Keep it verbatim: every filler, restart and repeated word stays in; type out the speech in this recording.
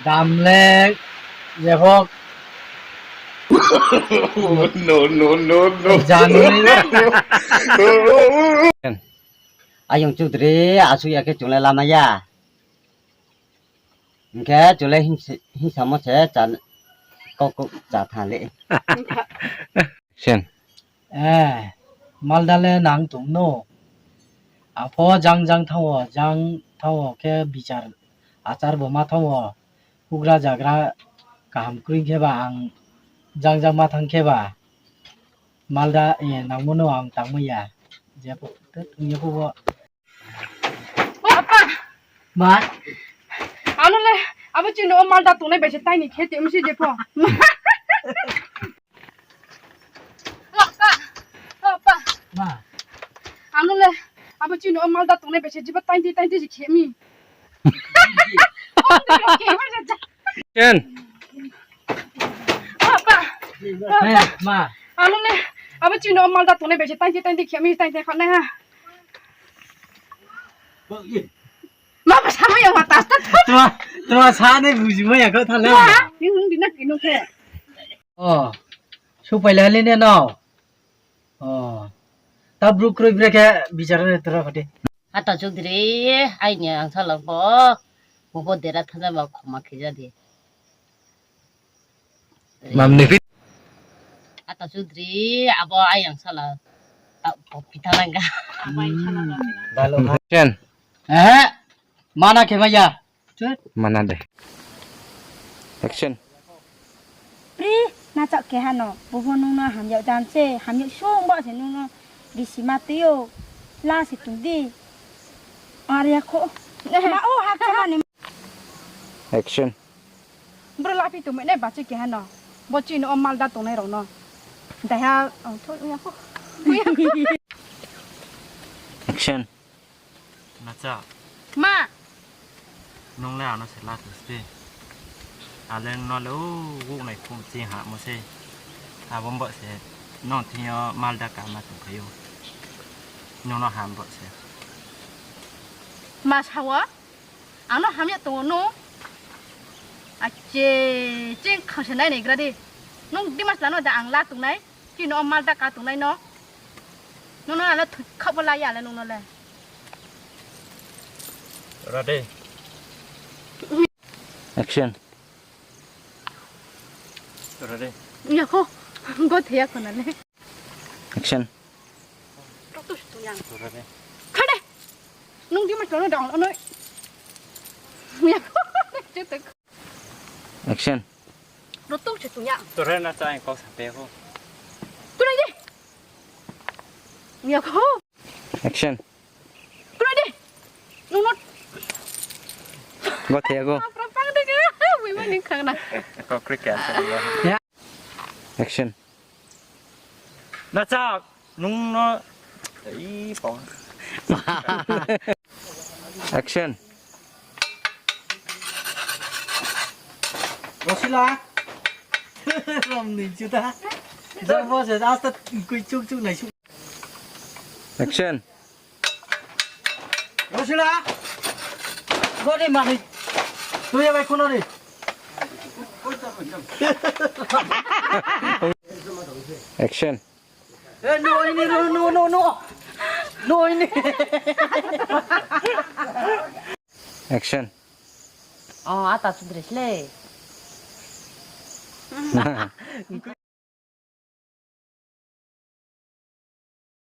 Dam le, jehok. No, no, no, no. Janui. Ayong Chudri, asuh ya khe chung le lama ya. Hing khe chung le hing se, hing samo se cha, kau kau cha tha le. Action. Eh, Malda le nang tong no. Ang pho jang jang thanng wo, jang thanng wo khe bichar achar bo ma thanng wo. Hugra jagra kaham kroi khe ba ang jang jang ma thanng khe ba. Malda, eh, nangmo no ang tangmai ya. Je pho, te thung ye pho bo. Apa! Ma? Ano le, abo chini o Malda tongnai bai se taini khe te msi je pho. Apa! Apa! Ma? Ano le, abo chini o Malda tongnai bai se jiba tainti tainti je khe mi. Ken. Apa! Apa! Ma? Ano le, abo chini o Malda tongnai bai se tainti tainti khe mi, tainti khanai ha. Ma ba samai ya ma tas ta. Tma, tma sa nai buji mai ya kho thanng le. Ma, ni hung di na kino khe. O, supai la le ne no. O, ta bru kroi bre khe bichar ne tora khati. Ata Chudri, aini ang salang pho, bo pho dera thanng ba khoma khe ja di. Mamni phi. Ata Chudri, abo ayang sala. Ta, po, pita langga. Action. Eh, mana khe maya. Mana de. Action. Pri, na chak keha no, bo pho nung no hamyag jan se, hamyag sung ba se nung no bisi ma tui o, la se tong di. Are ya kho. Ma o, ha khe mani. Action. Bro laphi tongmai nai bachi keha no. Bo chini o Malda tongnai rao no. Daiha ang tho ya kho. Action. Nacha. Ma. Nung le ano se la tong se. Ale no le o, o nai khum chi ha mo se. Abo bo se. Nung thing yo Malda ka ma tong khaio. Nung no ham bo se. Ma sawa? Ang no hamya tong no. Ache, ching khang se nai nai gra di. Nung di mas la no da ang la tong nai. Chini o Malda ka tong nai no. Nung no ano thoi khao bo la ya le nung no le. Ready. Action. Ready. Ya kho. Go the ya kho na le. Action. Rok tu situ yang. Ready. Khade. Nung di mas la no da ang la no. Ya kho. Action. Rotong se tuya. Tore na cha ang kau sa pe ko. Tunai di. Ya ko. Action. Tunai di. Nung not. Go the ko. Apa pang de ka? Wei ma ning khang na. Ko krik ya sa ko. Ya. Action. Na cha. Nung no, i pau. Action. Rosila. Rom ni juta. Jabo se asta kui chuk chuk nai su. Action. Rosila. Gori mani. Tuya bai kono ni. Action. Eh, no, ini, no, no, no, no. No, ini. Action. Oh, ata sudres le.